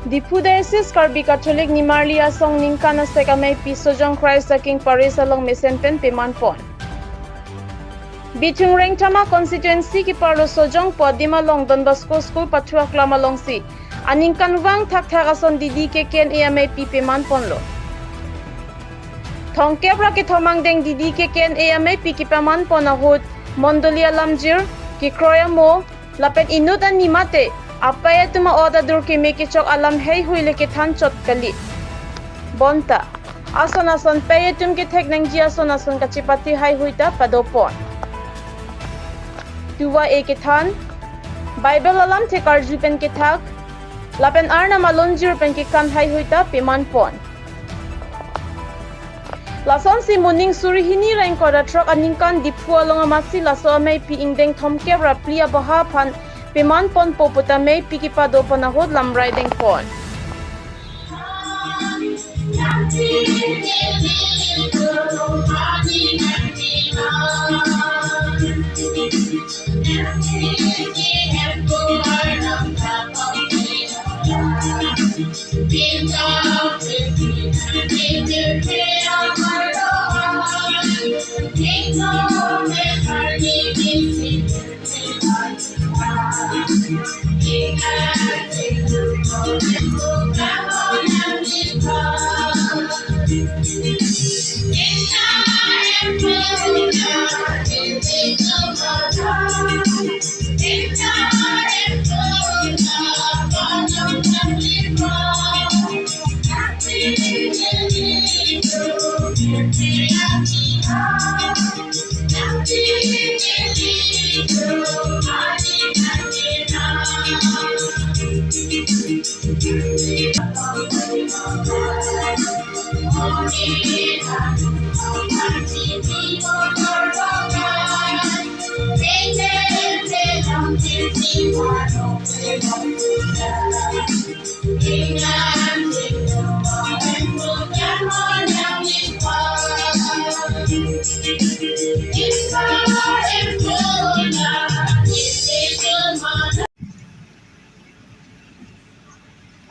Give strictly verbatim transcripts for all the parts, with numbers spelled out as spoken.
Diphu Diocese Karbi Catholic Nimarli Asong ningkan asek ameipi Sojong Christ the King Parish along mesen pen peman pon. Bithung Rengthama constituency keparlo Sojong pu adim along Don Bosco School pathu aklam alongsi aningkanvang thakthak ason D D K K N A ameipi peman ponlo. Thomkep ra kethom angdeng D D K K N A ameipi kepaman pon ahut mondoli alamjir, kekroi amo, lapen inut ani mate apei atum a-ot adur keme kechok alam heihui le kethan chot kali. Bonta ason ason pei atum kethek nangji ason ason kachepate heihui ta pado pon. Tuva e kethan, Bible alamthe karju pen kethak, lapen Arnam alonjir pen kekan heihui ta peman pon. Lasonsi moning suri hini ra ingkoi ra throk aningkan Diphu along amatsi laso ameipi ingdeng thomkep ra phli abaha aphan peman ponpo pu ta ameipi kepado pon ahut lamrai deng pon.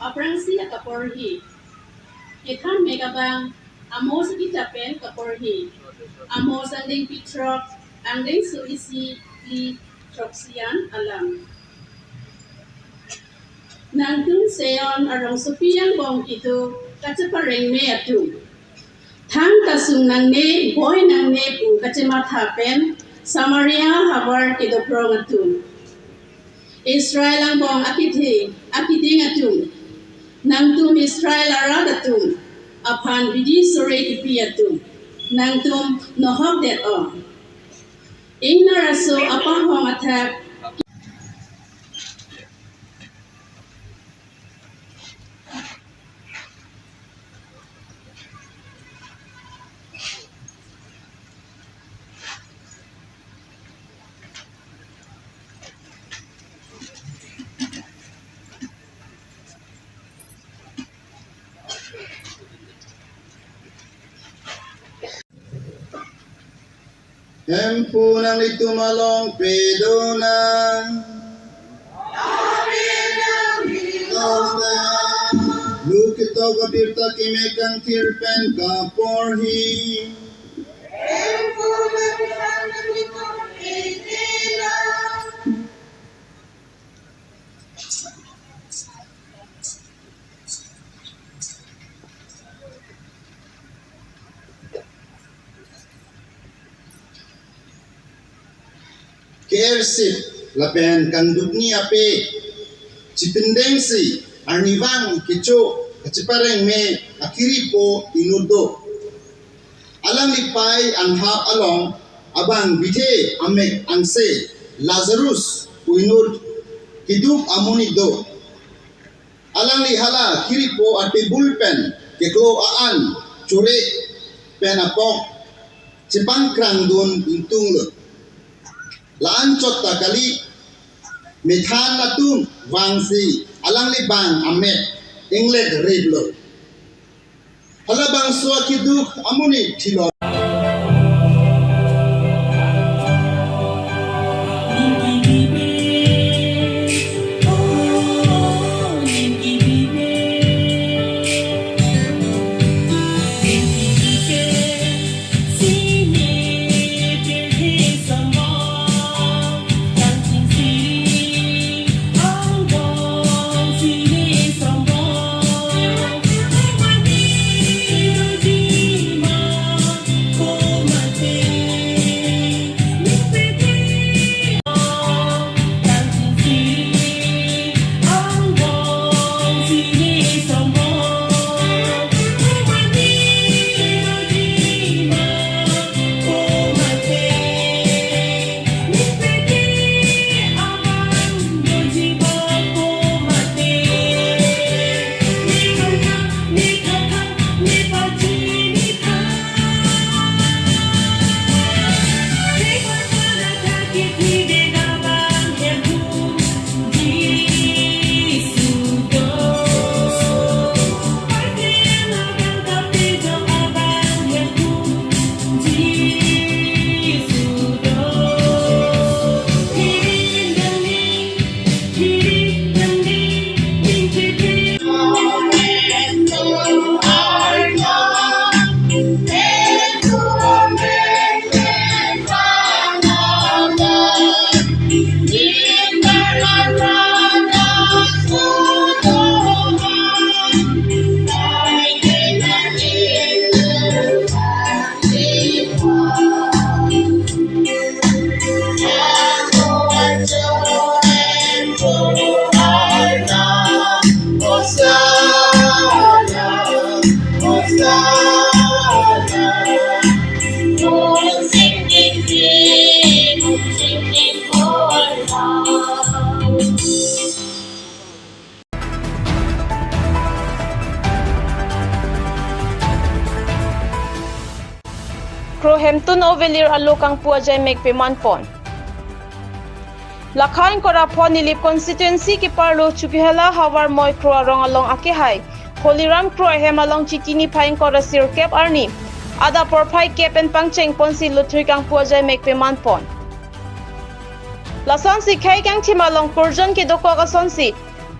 Aphrangsi akaporhi. Kethan mek abang Amos akitap pen kaporhi. Amos angdengpi throk, angdengso isi phli throksi an alam. Nangtum Seon arongsopi angbong kedo kacheparengme atum, thang kasung nangne, boi nangne pu kachematha pen Samaria havar kedoprong atum. Israel angbong akethe akiding atum, nangtum Israel arat atum aphan bidi sore kipi atum, nangtum nohok det-ong. Ingnar aso apahong athak. Hemphu nanglitum along pedona. Lu ketok abirta keme kangthir pen kaporhi. Kersip lapen kangdukni ape chipindengsi arnivang kecho kacheparengme akiripo inut do. Alangli pei anghap along abang bithe amek angse Lazarus pu inut keduk amonit do. Alangli hala kiripo atebul pen keklo a-an chore pen apok chepangkrangdun ingtunglo. La-an chot ta kali, methan atum vangsi alangli bang amek inglek riplo. Halabangso akeduk amonit thilo. Kro Hemtun ove lir alo kangpu ajaimek peman pon. Lakha ingkoi ra pho Nilip constituency keparlo Chokihola havar Moikro arong along akehai Holiram Kro ahem along Chiti niphai ingkoi ra sirkep arni adap porphai kep pen pangcheng ponsi lothui kangpu ajaimek peman pon. Lasonsi khei kangthim along kurjon kedokok asonsi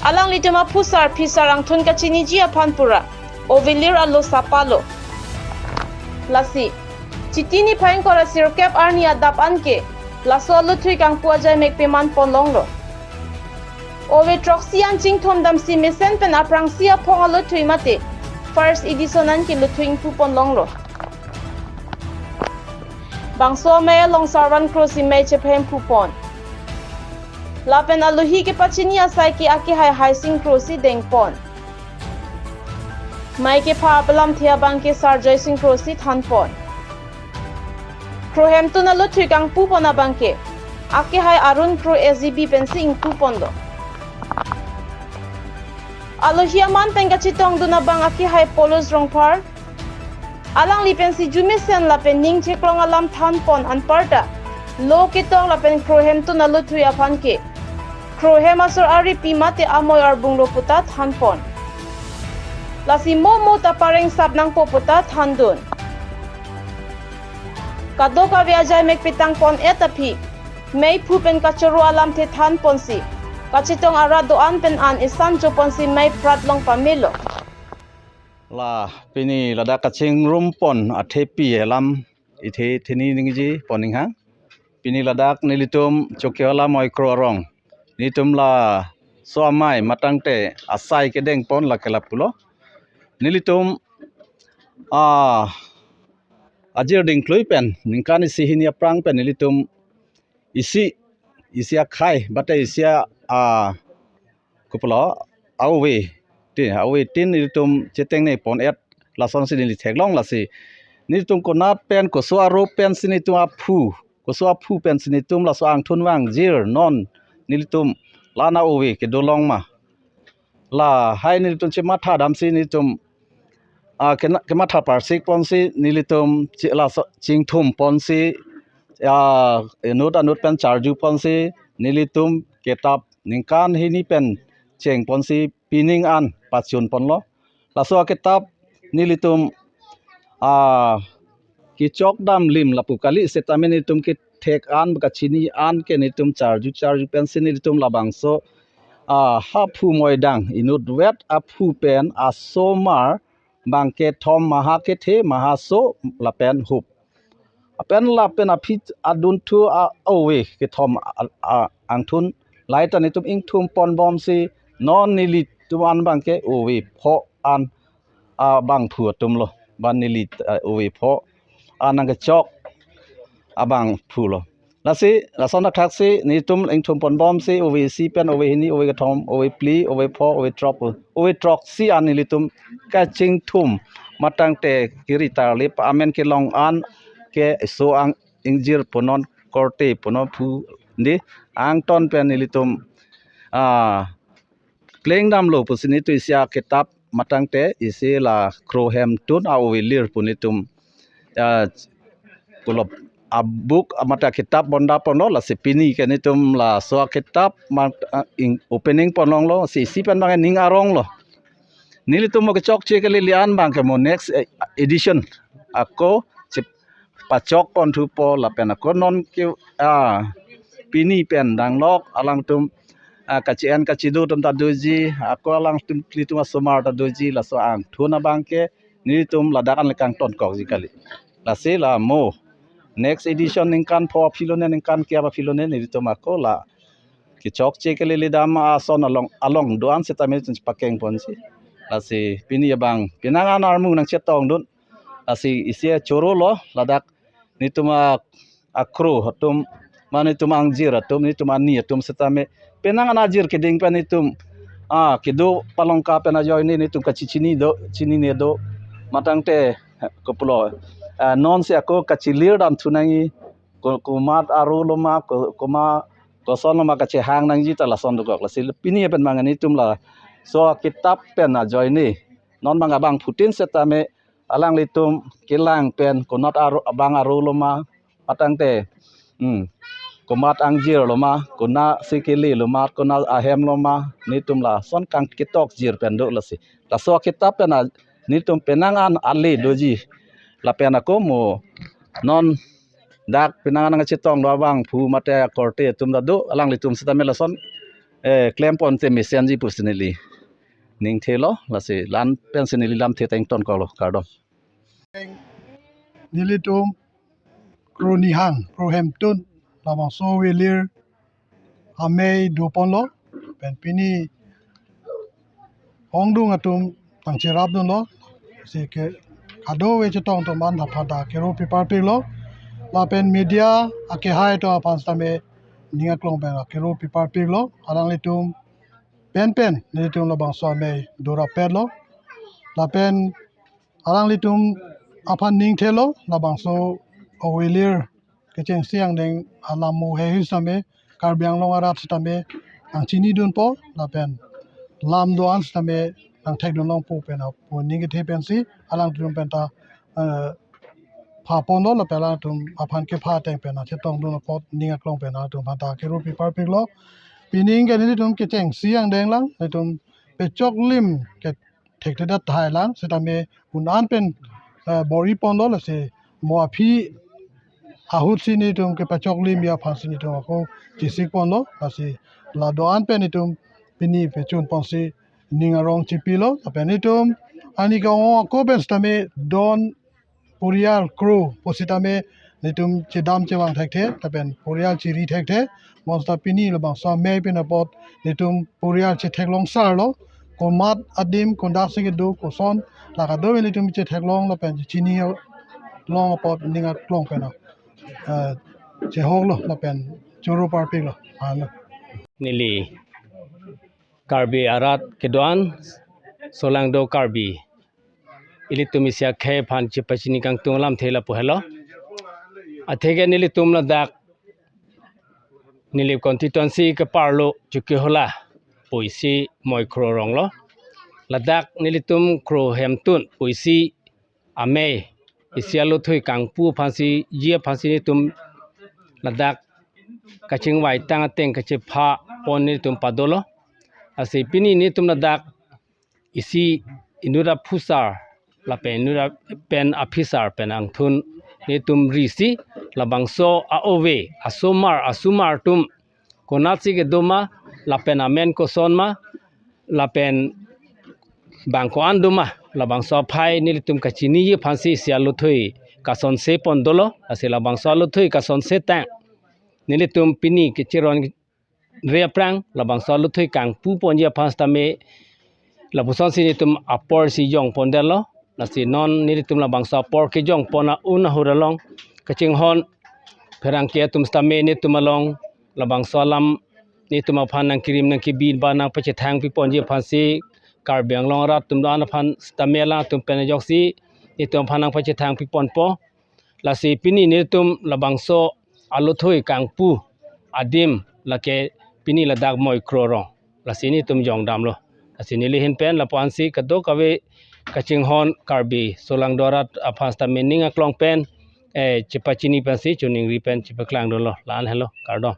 alanglitum aphusar phisar angthun kachiniji aphan pura ove lir alo sapalo. Lasi Chiti niphai ingkoi ra sirkep arni adap anke laso alothui kangpu ajaimek peman pon longlo. Ove throksi an chingthum damsi mesen pen aphrangsi aphong alothui mate first edition anke lothui ingpu pon longlo. Bangso amei along Sarvan Kro si mei chephem phu pon. Lapen alohi kepachini asai ke akehai Haising Kro si deng pon. Mei kepha apelamthe abangke Sarjoy Sing Kro si than pon. Kro Hemtun alothui kangpu pon abangke akehai Arun Kro S G B pensi ingpu ponlo. Alohi aman pen kachetongdun abang akehai Paulus Rongphar. Alangli pensi jumesen lapen ning cheklong alam than pon anparta lo ketok lapen Kro Hemtun alothui aphan ke Kro hem asor aripi mate amoi arbung lo puta than pon. Lasi mo mo ta pareng sap nangpo puta thandun. Kadokave ajaimek petang pon et aphi mei phu pen kachoro alamthe than ponsi kachetong arat do-an pen an esan cho ponsi mei prat long pamelo. La pini ladak kachingrum pon athepi alam ithe theni ningje pon ninghang. Pini ladak nelitum Chokihola Moikro arong nelitum laso amei matangte asai kedeng pon lake lapulo. Nelitum a ajir dingklui pen ningkan isi hini aphrang pen nelitum isi isi akhei mate isi a, a, kopilo, ove tin, ove tin nelitum chetengne pon et lasonsi neli theklong lasi. Nelitum konat pen koso arup pensi nelitum aphu, koso aphu pensi nelitum laso angthun vangjir non nelitum la-an a-ove kedo long ma. Lahai nelitum chematha damsi nelitum a, kena-, kematha parsik ponsi nelitum chi-, laso chingthum ponsi a, inut anut pen charju ponsi nelitum kitap ningkan hini pen cheng ponsi pining an pachun ponlo. Laso akitap nelitum a, kechok dam lim lapu kali setame nelitum kethek an kachini an ke nelitum charju charju pensi nelitum labangso a, haphu moidang inutvet aphu pen asomar bangkethom maha kethe maha so lapen hup. Apen lapen aphi adunthu a, ove kethom a, a, angthun laita nelitum ingthum ponbomsi non nelitum an bangke ove pho an abangphu atumlo. Ban neli a, ove pho an nangkechok abangphulo. Lasi lason thakthak si nelitum ingthum ponbomsi ove isi pen ove hini, ove kethom, ove phli, ove pho, ove throk, ove throksi an nelitum kachingthum matangte kiri tarlip amen kelong an ke so ang ingjir punon korte punon phu di angton pen nelitum a kleng damlo pusi nelitum isi akitap matangte isi la Kro Hemtun a-ove lir pu nelitum a, kulop a-book mate akitap bonda ponlo lasi pini ke nelitum laso akitap mat-, a, ing-, opening pon longlo si isi pen bang ning aronglo. Nelitum mo kechokche kali lian bangke mo next e-, edition ako chip pachok ponthupo lapen ako non ke a pini pen danglok alangtum a kachi-en kachido atum ta doji ako alangtum nelitum asomar ta doji laso angthun abangke nelitum ladak an le kangtonkokji kali. Lasi la mo next edition ningkan pho aphi lone ningkan ke aphi lone nelitum ako la kechokche kelele dam ason along along do-an setame chepakeng ponsi. Lasi pini abang penang an armu nangchetongdun. Lasi isi choro lo ladak netum a akroi atum, ma netum angjir atum, netum ani atum setame penang an ajir keding pen netum, ah, kedo palongka pen ajoine netum kachechini do, chinine do, matangte, eh, kopilo, ah, nonsi ako kachelir dam thu nangji, ko-, komat aro loma, ko-, koma koson loma kachehang nangji ta lason dokok. Lasi pini pen mang netum laso akitap pen ajoine non mang abangphutin setame alanglitum kelang pen konat aro, abang aro loma, matangte, hmm, komat angjir loma, konatsi kele loma, konat ahem loma, netum lason kangketok jir pen do lasi. Laso akitap pen a, netum penang an ale doji. Lapen ako mo non dak penang an nangchetong do abangphu mate akorte atum ta do, alanglitum setame lason, eh, klem ponte mesenji pusi neli ningthelo, lasi la-an pensi neli lamthe ta ingtonkoklo, kardom. Nelitum kro nihang, kro hemtun, labangso avelir amei doponlo, pen pini hongdung atum nangcherapdunlo, si ke kadokave chetong atum an aphan ta kero piparpiklo, lapen media akehai atum aphan setame ning aklong pen kero piparpiklo, alanglitum penpen nelitum labangso amei dorapetlo. Lapen alanglitum aphan ningthelo, labangso avelir kechengsi angdeng alam mo he setame Karbi Anglong arat setame nangchinidunpo, lapen lam do-an setame nangthekdun longpo pen apo ning kethe pensi alangtum pen ta, eh, phaponlo, lapen alangtum aphan kepha ateng pen nangchetongdun apot ning aklong pen alangtum aphan ta kero piparpiklo. Pining ke nelitum kechengsi angdeng lang, nelitum pechoklim ke thekthedet thai lang, setame un-an pen, eh, bor-iponlo, lasi mo aphi ahutsi netum kepachoklimji aphansi netum ako chesikponlo, lasi la do-an pen netum pini pechun ponsi ning arong chepilo, lapen netum ani ka-ong ako pen setame don porial kro pusitame netum chedam chevang thekthe, lapen porial chiri thekthe, bonseta pini labangso amei pen apot netum porial chetheklong sarlo, komat adim konatsi kedo koson la kadokave netum chetheklong lapen chechinilong apot ning aklong pen, eh, chehoklo lapen choro parpiklo. Ano. Neli Karbi arat kedo-an, Solangdo Karbi, ilitum isi akhei aphan chepachini kangtung alamthe lapu helo. Atheke nelitum ladak Nilip constituency keparlo Chokihola pusi Moikro ronglo. Ladak nelitum kro hemtun pusi amei isi alothui kangpu aphansi, ji aphansi netum ladak kachingvai tang ateng kachepha pon netum padolo. Lasi pini netum ladak isi inut aphusar lapen inut pen aphisar pen angthun netum risi labangso a-ove asomar asomar atum konatsi kedo ma lapen amen koson ma lapen bang ko-an do ma, labangso aphai nelitum kachiniji aphansi isi alothui kasonse pon dolo. Lasi labangso alothui kasonse tang nelitum pini kechiron re aphrang labangso alothui kangpu ponji aphan setame lapusonsi netum aporsi jong pondetlo. Lasi non nelitum labangso apor kejong pon a-un ahut along kachinghon pherangke atum setame netum along labangso alam netum aphan nangkirim nangkebi ba nangpachethang piponji aphansi Karbi Anglong arat atum do-an aphan setame alangtum pen ajoksi netum aphan nangpachethang piponpo. Lasi pini netum labangso alothui kangpu adim lake pini ladak Moikro rong. Lasi netum jongdamlo. Lasi neli ahin pen lapu-ansi kadokave kachinghon Karbi Solangdo arat aphan setame ning aklong pen, eh, chepachini pensi choningri pen chepaklangdunlo. La-an helo, kardom.